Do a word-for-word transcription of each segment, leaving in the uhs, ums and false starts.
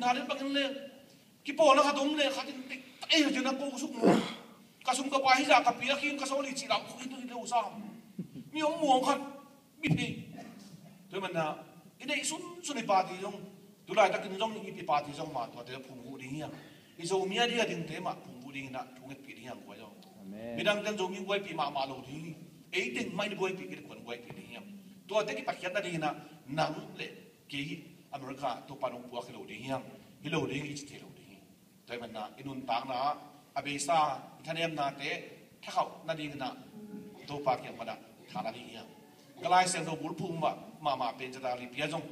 Kha den bangin le kipawlna khat om le khat in tek ei hatin a ko suk maw? Ka sum ka pai hi zah ka pi a khin ka sawl hi cih lam khong hi tu hi le uh sam. Mi om muang khat mi phei. Tua hi manah i neih sunsun i party zong tu laitakin zong i party zong mah tuate phungvuh ding hiam? I Zomi a ding a dingte mah phungvuh ding inah thu ngetpih ding hiam guai zong. Amen. Midangte in Zomi buaipih mahmah lo ding hi. Ei teng mah in buaipih kei le kuan buaipih ding hiam? Tuate kipatkhiat nading inah nang le kei hi America Topa nong puak hi lo ding hiam? Hi lo ding hi ci thei lo ding hi. Tua hi manah i nuntakna ah a beisa i thanemnate thakhauh nading inah Topa kiang panah tha la ding hiam? Ka Lai Siangtho bulphuh mah mahmah pen Jatali pia zong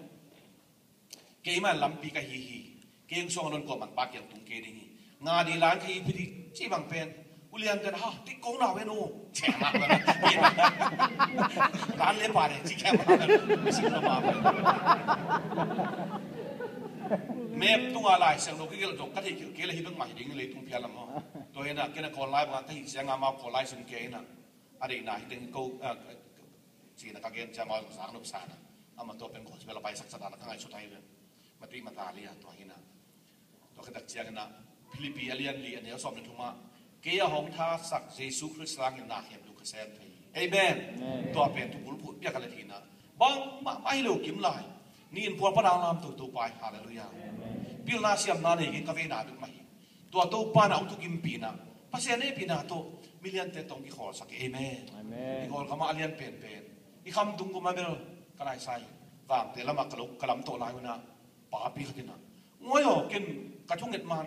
keimah lampi ka hi hi. Kei hong suang a non kuamah pa kiang tung kei ding hi. Nga di lan ka hi phi di ci bang pen ulian ten ha tik kong na ven o. Ciang ma ven. Lan le pa de ci kiang ma ven. Sing lo ma ven. Map tunga Lai Siangtho kigelh zong ka theih kei le hi bek mah hi ding leitung phial lam aw. Tua hi inah kei na kawl lai bang ka hi ciang a mau kawl lai sun kei inah a deihna hi teng ko, ah, ci inah ka gen ciang mau sang nop sa inah. Amah tua pen gospel a paisak sa dan a ka ngaihsut hi ve. Mati mata lia tua hi inah. Tua khit tak ciang inah Philippi a lian li a neu sawm le thum ah kei a hong thasak Jesu Khrist sangin na khempeuh ka sem thei hi. Amen. Amen. Tua pen thu bulphuh piak a le thina bangmah mah hi lo kim lai. Ni in phual pan a lam toto pai. Halleluiah. Amen. Pilna siamna nei in ka veina bek mah hi. Tua Topa na hong thukimpihna Pasian hehpihna tawh miliante tawh hong kikhawlsak hi. Amen. Amen. I Kawlgam ah a lian penpen i khamtung kum a bel ka naisai Vangte lamah ka lo ka lam tawh lai unah papi khat inah ngoi aw ken ka thunget man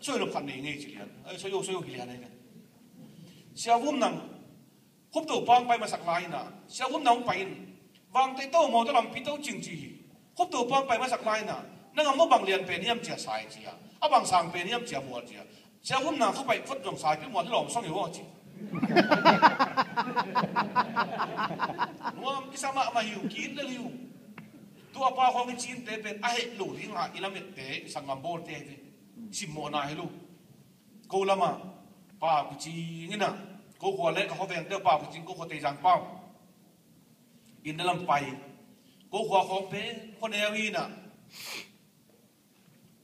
soi lo khat nei ngei ci lian. Ai, soi aw soi aw hi lian ai ken. Sia Vum Nang Khupto pang pai masak lai inah Sia Vum Nang hong pai in Vangte to maw to lampi to cing ci hi. Khupto pang pai masak lai inah nang a maw bang lian pen hiam cia sai cia a bang sang pen hiam cia mual cia. Sia Vum Nang khuapai phot zong saipi mual hi lawm song hi aw ci. Nuam kisa mahmah hi uh kit lel hi uh. Tua pa khawng i cinte pen a heh lo ding a i lamette i sanggam bawlte hi ve. Simmawhna hi lo. Ko lamah pau kicing inah ko khua le ka khuavengte pau kicing ko khua Teizang pau. Inn a lam pai ko khua khawng pen khuaneu inah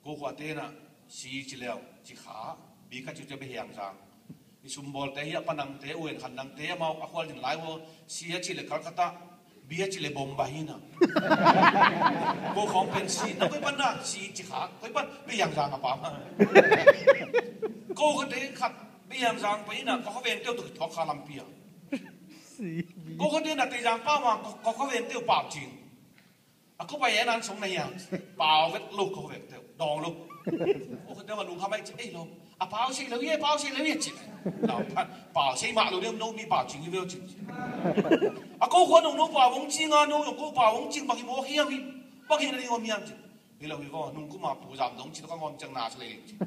ko khuate inah si ci leu ci kha bi ka ciu cia behiang zang. I sumbawlte hi a panangte uen khan nangte amau a khual din lai ua si a ci le Calcutta bia ci le Bombay hi na. Ko khawng pen si na koi pan na si ci kha koi pan Beiyang Zang a pam. Ko khate khat Beiyang Zang pai na ko kha ven teu tu thok kha lampi a. Ko khate na Teizang pau ma ko kha ven teu pau cing. A ko pai en an song na hiang pau vet lo ko ven teu dong lo. Ko khate ma lung kha mai ci ei lo. A pau sei lo ye, pau sei lo ye ci. Pau sei mah lo deuh no mi pau cing hi veu cin. A ko khua nong no pau vong cing a no ko pau vong cing bang hi mawk hiam hi. Bang hi na ding om hiam cin. Hi lo hi vaw nung kuma pu zam dong cin ka ngom ciang na sa lei cin.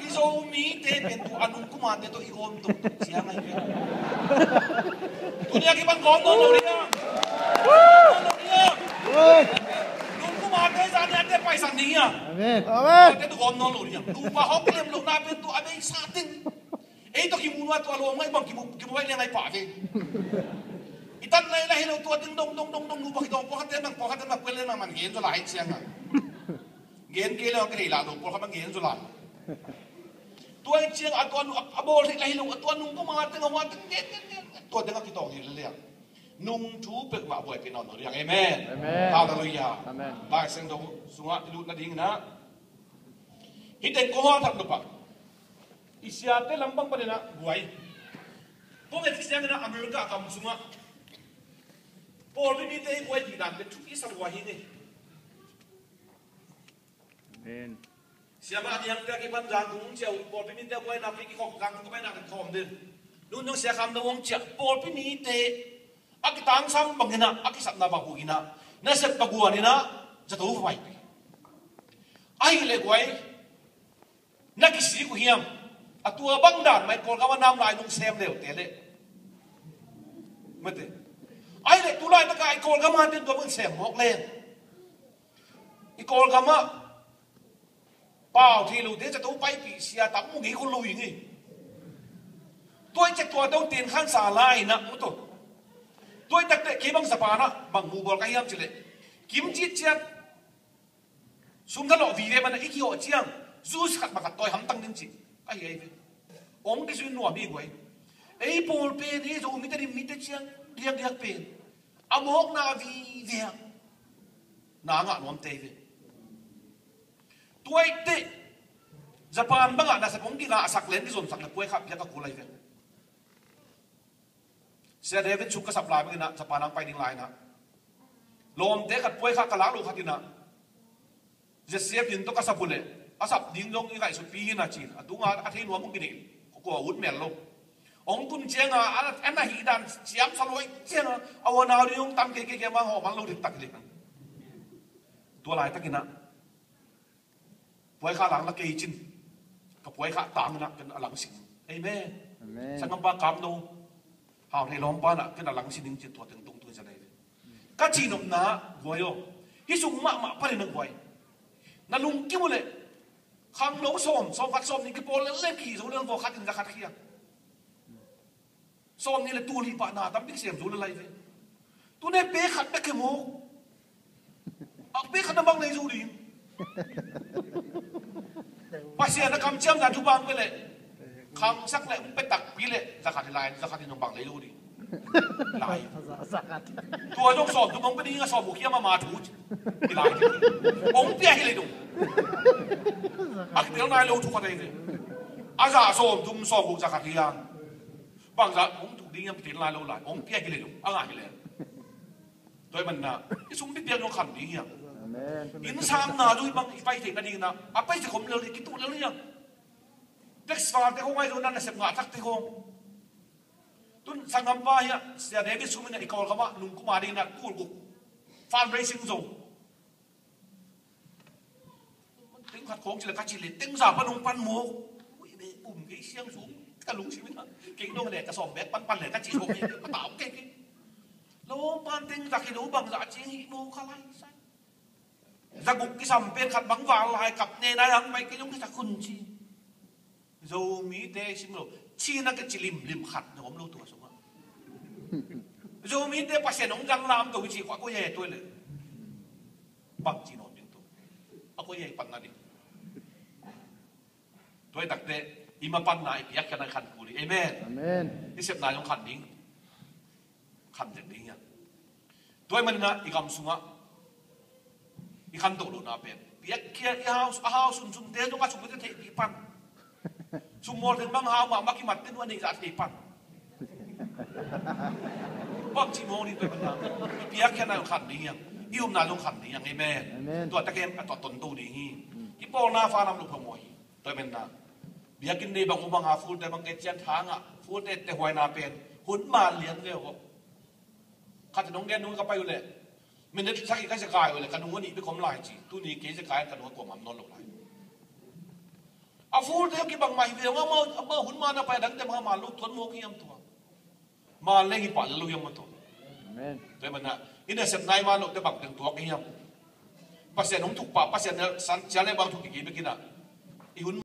Hi Zomite pen tu a nung kuma te to i gom dong tu ciang ai ve. Tuni a ki bang gom dong lo ding a. Gom dong lo ding a. Nung kuma te zan ya te pai san ding a. Amen. Amen. Te tu gom dong lo ding a. Nung pa hok lem lo na pen tu a bei sa ting. Ei to kimu nua tua lo ngai bang kimu kimu ai le ngai pa ve. I tan lai lai lo tua ting dong dong dong dong nu pa ki dong pa khat te nang pa khat te nang pa le nang man gen zo lai ciang a. Gen ke le ka rei la lo pa khat nang gen zo lai. Tua i ciang a tua nu a bol rei lai lo a tua nu ko ma te nga wa te gen gen gen tua te nga ki tong hi le le. Nung thu pek ma buai pi nau no riang. Amen. Amen. Hallelujah. Amen. Lai Siangtho sungah i lut nading na. Hi teng ko ha thak no pa. I siate lam bang panin ah buai. Kong et siang in ah America kam sungah pawlpi mite i buai dih dan pen thupi sa buai hi ni. Amen. Siamah niangte a kipan zang kung cia uh pawlpi mite a buai napi kikhawk zang kung ka pai nak khawm den. Nun zong sia kham dong ong cia pawlpi mite a kitangsam bangin ah a kisapna va huh in ah nasep va guan in ah zato va paipi. Ahih leh guai na kisik uh hiam? A tua bang dan mah i Kawlgam a nam lai nung sem leute leh mate. Ahih leh tulai taka i Kawlgam a ten tua bang sem mawk leh i Kawlgam ah pau thei lote zato paipih sia tam mu ngei khol lo hi ngei. Tuai ciat tua tong ten khan sa lai na mu to. Tuai tak teh kei bang sa pa na bang mu bawl ka hiam cileh kim cit ciat Sum kha lawh vive mana i kihawh ciang, juice khat bang khat tawi hamtang ding cih ka hi ahi ve. Ong kizui nuam hi guai. Ei pawl pen hi Zomite ni, mite ciang diakdiak pen a mawkna vive ah na ngah nuamte hi ve. Tuaite Japan bangah nasep ong kingahsak le, kizonsak le puai khat piak a kul ahi ve. Sia David Suk ka sap lai bangin ah, Japan ang pai ding lai-in ah, lawmte khat puai khat ka lak lo khat in ah, Z C F in tawh ka sap uh leh, a sap ding zong i ngaihsutpih hi-in ah ci-in, a tunga a thei nuam uh kineih, kua ut mel lo. Hong tun cianga a, a na hih dan ciamsa luai cianga a, a unau ding hong tam kei kei kei, amau hawh man lo diktak hi leh. Tua laitakin ah puai khat lang la kei cin, ka puai khat tangin ah ken a lang sin. Amen. Amen. Sanggampa Kam No, Hau Nei lawmpa in ah ken a lang sin ning cin, tua teng tung tung zan ahi ve. Ka cihnopna guai aw, hih sung mahmah panin ah guai, na lungkim uh leh khangno sawm, sawm khat sawm nih kipawl lel leh, khi zo lel vua, khat in za khat khia. Sawm nih le tul nih pah na tam bik sem zo lel lai ve. Tuni pe khat bek hi mu. A pe khat na bang nei zo ding. Pasian a kamciamna thupha hong pia leh, khangsak leh hong pia takpi leh, za khat hi lai, za khat hi nong bang nei zo ding. Lai. Tua zong sawm thum hong pia ding a, sawm guk hiam a, ma thu ci. Hi lai. Hong pia hi leh dong. A kitel nai lo thu khat ahi ve. A za sawm thum sawm guk za khat hiam. Bangzah hong thuk ding hiam, kitel nai lo lai. Hong pia hi leh dong. A ngah hi leh. Tua ahih manin ah i sum pipiak zong kham ding hiam. Amen. Inn samna zong hih bang i pai theih nadingin ah, a pai theih khom lel hi, kituh lel hiam. Tax file te khong ahi zongin ah nasep ngah thak te khong. Tun sanggampa hi a, Sia David Sum in ah i Kawlgam ah nung kum a dingin ah tul guk fundraising zong. Teng khat khong ci leh, ka ci leh teng za pan hong pan maw. Ui, be um kei, siang sum ka lungsim in ah. Kei dong leh ka sawm bek pan pan leh ka ci khong, ka ta om kei kei. Lo pan teng za kilo bangzah ci hi maw, ka lai sai. Za guk kisam pen khat bang val lai kap ne nai hang pai kei dong kei za khun ci. Zomite sim lo, Chin a kici limlim khat na om lo tua sungah. Zomite Pasian hong zang lam to kici kua kua ye tua le. Bang ci nawn ding tua. A kua ye pan na ding. Tua i takte, i mapanna i piakkhiatna khan kul hi. Amen. Amen. I sepna zong khan ding. Khan zek ding hiam. Tua ahih manin ah i gam sungah i khantoh lohna pen, piakkhiat i hau, a hau sunsunte zong a sum i theihpih pan. Summual teng bang hau mahmah kimat teng uh a neih zah thei pan. Bang cih mawng ding tua ahih manin ah i piakkhiatna zong khan ding hiam. I upna zong khan ding hiam. Amen. Amen. Tua tak em a tua tonto ding hi. Mm. Kipawlna fa lam lo phamawh hi. Tua ahih manin ah biakinn nei bang uh bang a, fulte bang kei cian thangah, fulte tehuaina pen hun man lian ve uh. Khat in hong gen nung ka pai uh leh, minute sagih ka zekai uh leh ka nung a nih bek om lai ci. Tuni kei zekai ka nung a kuamah om nawn lo lai. A fulte kibang mah hi ve uh, amau, amau hun man a pai a, dangte bang a man lo tuan mawk hiam tua. Man leng hi pah lel lo hiam maw tua. Amen. Tua ahih manin ah i nasepna i man lohte bang teng tuak hiam. Pasian hong thuk pah, Pasian na san ciang leh bang thuk kik hi bek in ah. I hun